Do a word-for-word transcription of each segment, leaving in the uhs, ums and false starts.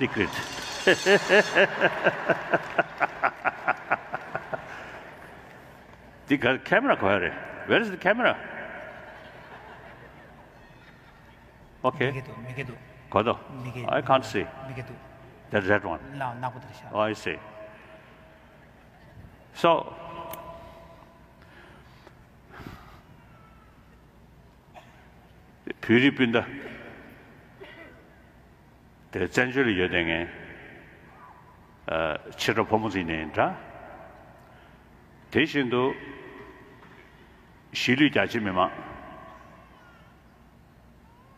secret. འདི་ག་camera ག་བ་རེད། Where is the camera? Okay. མི་གེ་འདུག་མི་གེ་འདུག་ག་དོ། མི་གེ། I can't see. མི་གེ་འདུག That red one. ལ་ནག་པོ་དེར་ཤ Oh, I see. So བོད་རིགས་སྤུན་ཟླ། དེ་བཙན་བྱོལ་ལ་ཡོད་དེ་ངས་ཨ་ཕྱི་དྲོ་ཕོ་མོ་ཚོ་ཡིན་ནའི་འདྲ། དེ་བཞིན་དུ་གཞིས་ལུས་རྒྱ་ཆེ་མི་མང་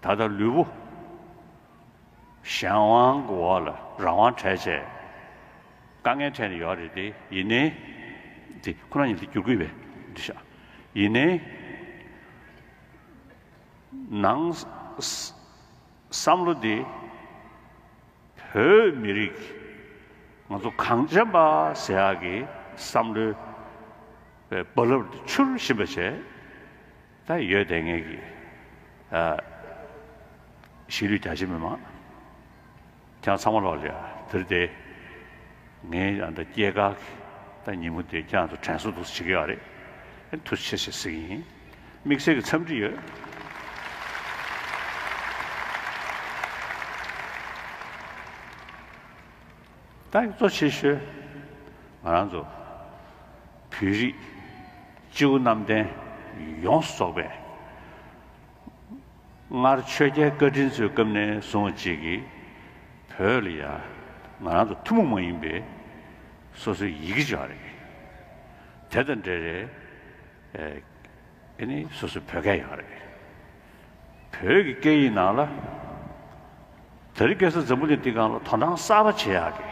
ད་ལྟ་ལུས་པོ་གཞན་དབང་གི་འོག་ལ་རང་དབང་བྲལ་བྱས་དཀའ་ངལ་འཕྲད་ནས་ཡོད་རེད་དེ། ཡིན་ནའི་དེ་ཁོ་རང་ཉིད་དེ་བསྒྱུར་དགོས་པས་འདི་ཤག་ཡིན་ནའི་ནང་བསམ་བློ་འདི་བོད་མི་རིགས་ང་ཚོ་གངས་ཅན་པ་ཟེར་ཡག་གི་བསམ་བློའི་རྦ་རླབས་འདི་འཕྱུར་བཞིན་པ་བྱས་ད་ཡོད་བསྡད་མཁན་གྱི་ཨ་གཞིས་ལུས་རྒྱ་ཆེ་མི་མང་ཁྱེད་ཚང་མ་ལོག་ལ་ཡ་དེར་དེ་ངའི་ཨ་འདྲ་སྐྱེས་སྐར་གྱི་ད་ཉིན་མོ་དེ་ཁྱེད་ཚོ་དྲན་གསོ་འདུག་སེ་བྱེད་ཀྱི་ཡོད་རེད། ཐུགས་རྗེ་ཆེ་ཞེས་ཟེར་གྱི་ཡིན། དམིགས་བསལ་གྱི་འཚམས་འདྲི་ཡོད། ད་གཙོ་ཆེ་ཤོས་ང་རང་ཚོ་བོད་རིགས་སྤྱི་བོ་གནམ་བསྟན་ཡོངས་སུ་རྫོགས་པའི་སྔར་ཆོས་རྒྱལ་བཀའ་དྲིན་གྱི་སྐབས་ནས་བཟུང་བ་ཅིག་གིས་བོད་ལ་ཡ་ང་རང་ཚོ་ཐུན་མོང་མ་ཡིན་པའི་སོ་སོའི་ཡི་གེ་ཅིག་ཡོད་རེད། དེ་དང་འབྲེལ་རེད། ཨེ་ནི་སོ་སོའི་བོད་སྐད་ཡོད་རེད། བོད་ཀྱི་སྐད་ཡིག་ནང་ལ་དེ་རིང་ཁ་སང་འཛམ་བུ་གླིང་འདི་སྒང་ལ་དོ་སྣང་གསར་པ་བྱེད་ཡག་གི་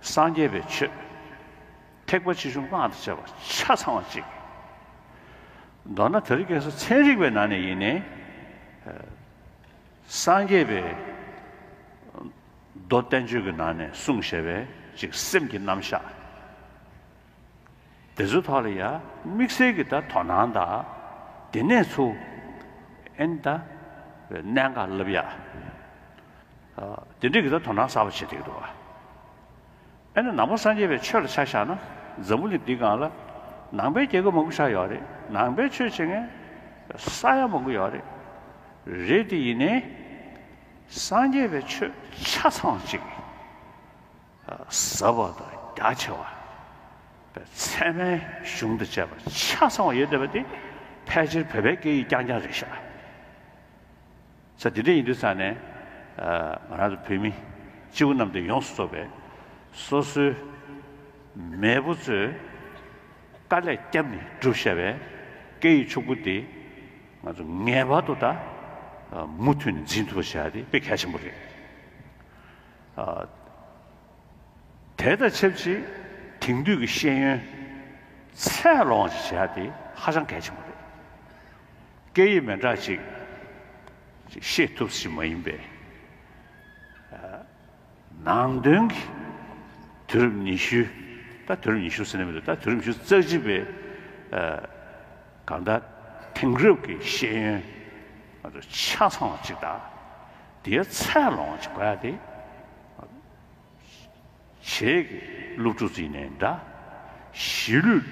སངས་རྒྱས་པའི་ཆོས་ཐེག་པ་ཆེ་ཆུང་སྔགས་དང་བཅས་པ་ཆ་ཚང་བ་གཅིག་མདོར་ན་དེ་རིང་ཁ་སང་ཚན་རིག་པའི་ནང་ནས་ཡིན་ནའི་སངས་རྒྱས་པའི་མདོ་བསྟན་བཅོས་ཀྱི་ནང་ནས་གསུངས་བཞག་པའི་ཅིག་སེམས་ཀྱི་རྣམ་གཞག་དེ་ཚོའི་ཐོག་ལ་ཡ་དམིགས་བསལ་གྱི་ད་དོ་སྣང་དང་། དེ་ནས་ཚུར་ཨེ་ནི་ད་གནད་འགག་ལབ་ཡ། དེ་འདྲས་ཀྱི་ད་དོ་སྣང་གསར་པ་བྱེད་བསྡད་ཀྱི་འདུག་བ། ཨེ་ནི་ནང་པ་སངས་རྒྱས་པའི་ཆོས་ལ་ཆ་བཞག་ན་འཛམ་བུ་གླིང་འདིའི་སྒང་ལ་ནང་པའི་རྒྱལ་ཁབ་མང་པོ་ཞིག་ཡོད་རེད། ནང་པའི་ཆོས་བྱེད་མཁན་ས་ཡ་མང་པོ་ཡོད་རེད། རེད་དེ་ཡིན་ནའི་སངས་རྒྱས་པའི་ཆོས་ཆ་ཚང་བ་གཅིག་ཟབ་པ་དང་རྒྱ་ཆེ་བ། ཚད་མའི་གཞུང་དང་བཅས་པ་ཆ་ཚང་བ་ཡོད་བསྡད་པ་དེ་ཕལ་ཆེར་བོད་པའི་སྐད་ཡིག་རྐྱང་རྐྱང་རེད་ཤག་ས་དེ་འདྲ་ཡིན་དུས་ཙང་ནས་ང་རང་ཚོ་བོད་མི་སྤྱི་བོ་གནམ་བསྟན་ཡོངས་སུ་རྫོགས་པའི་སོ་སོའི་མེས་པོ་ཚོས་དཀའ་ལས་བརྒྱབ་ནས་བསྒྲུབས་བཞག་པའི་སྐད་ཡིག་ཕྱུག་པོ་དེ་ང་ཚོ་ངེས་པར་དུ་ད་མུ་མཐུད་ནས་འཛིན་ཐུབ་པ་བྱ་ཡ་དེ་དཔེ་གལ་ཆེན་པོ་རེད། དེ་དང་ཆབས་ཅིག་དེང་དུས་ཀྱི་ཤེས་ཡོན་ཚད་ལོངས་ཤིག་བྱ་ཡ་དེ་ཧ་ཅང་གལ་ཆེན་པོ་རེད། སྐད་ཡིག་མི་འདྲ་ཅིག་ཅིག་ཤེས་ཐུབ་ཞིག་མ་ཡིན་པའི་ནང་དོན་གྱི་དུས་རབས་ཉི་ཤུ། ད་དུས་རབས་ཉི་ཤུ་ཟེར་ན་མི་འདུག་ད་དུས་རབས་ཉི་ཤུ་རྩ་གཅིག་པའི་གང་ལྟར་དེང་རབས་ཀྱི་ཤེས་ཡོན་ང་ཚོ་ཆ་ཚང་བ་ཅིག་དང་དེའི་ཚད་ལོངས་ཅིག་དགོས་ཡ་དེ། བྱེས་ཀྱི་སློབ་ཕྲུག་ཚོ་ཡིན་ནའི་འདྲ། གཞིས་ལུས་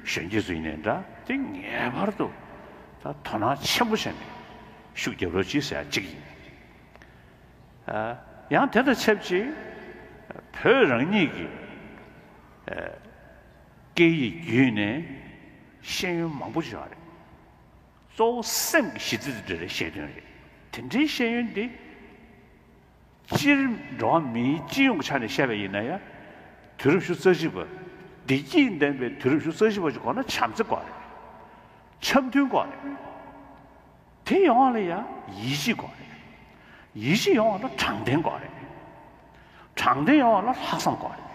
གཞོན་སྐྱེས་ཚོ་ཡིན་ནའི་འདྲ། དེ་ངེས་པར་དུ་ད་དོ་སྣང་ཆེན་པོ་བྱས་ནས་ཤུགས་རྒྱབ་རོགས་གྱིས་ཟེར་ཡ་གཅིག་ཡིན། ཡང་དེ་དང་ཆབས་ཅིག་བོད་རང་ཉིད་ཀྱི་སྐད་ཡིག་བརྒྱུད་ནས་ཤེས་ཡོན་མང་པོ་ཡོད་རེད། གཙོ་བོ་སེམས་ཀྱི་གཞི་རྩ་དེ་འདྲ་རེད་ཤེས་དོན་རེད། དེ་འདྲའི་ཤེས་ཡོན་དེ་སྤྱིར་འགྲོ་བ་མིའི་སྤྱི་ཡོངས་ཀྱི་ཆ་ནས་བཤད་པ་ཡིན་ན་ཡང་། དུས་རབས་ཉི་ཤུ་རྩ་གཅིག་པ། བདེ་སྐྱིད་ལྡན་པའི་དུས་རབས་ཉི་ཤུ་རྩ་གཅིག་པ་ཞིག་དགོས་ན་བྱམས་བརྩེ་དགོས་རེད། འཆམ་མཐུན་དགོས་རེད། དེ་ཡོང་བ་ལ་ཡང་ཡིད་ཆེས་དགོས་རེད། ཡིད་ཆེས་ཡོང་བ་ལ་དྲང་བདེན་དགོས་རེད། དྲང་བདེན་ཡོང་བ་ལ་ལྷག་བསམ་དགོས་རེད།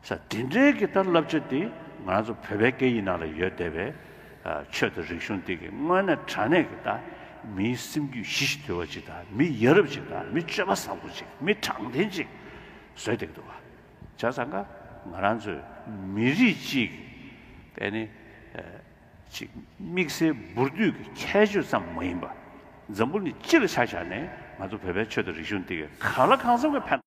ས་དེ་འདྲའི་གི་ད་བསླབ་བྱ་དེ་ང་ཚོ་བོད་པའི་སྐད་ཡིག་ནང་ལ་ཡོད་བསྡད་པའི་ཆོས་དང་རིག་གཞུང་དེ་གི་དངོས་གནས་དྲང་གནས་ཀྱི་ད་མིའི་སེམས་རྒྱུད་ཞི་ཞིང་དུལ་བ་ཅིག་དང་། མི་ཡ་རབས་ཅིག་དང་། མི་སྤྱོད་པ་བཟང་པོ་ཅིག། མི་དྲང་བདེན་ཅིག་བཟོས་བསྡད་ཀྱི་འདུག་བ། བྱས་ཙང་ཀ་ང་རང་ཚོའི་མི་རིགས་གཅིག་གི་ཨ་ནི་ཅིག་དམིགས་བསལ་འབུར་དོད་ཀྱི་ཁྱད་ཆོས་ཙམ་མ་ཡིན་པ། འཛམ་བུ་གླིང་སྤྱི་ལ་ཆ་བཞག་ནས་ ང་ཚོ་བོད་པའི་ཆོས་དང་རིག་གཞུང་འདི་ག་ལ་གང་འཚམ་གྱི་ཕན།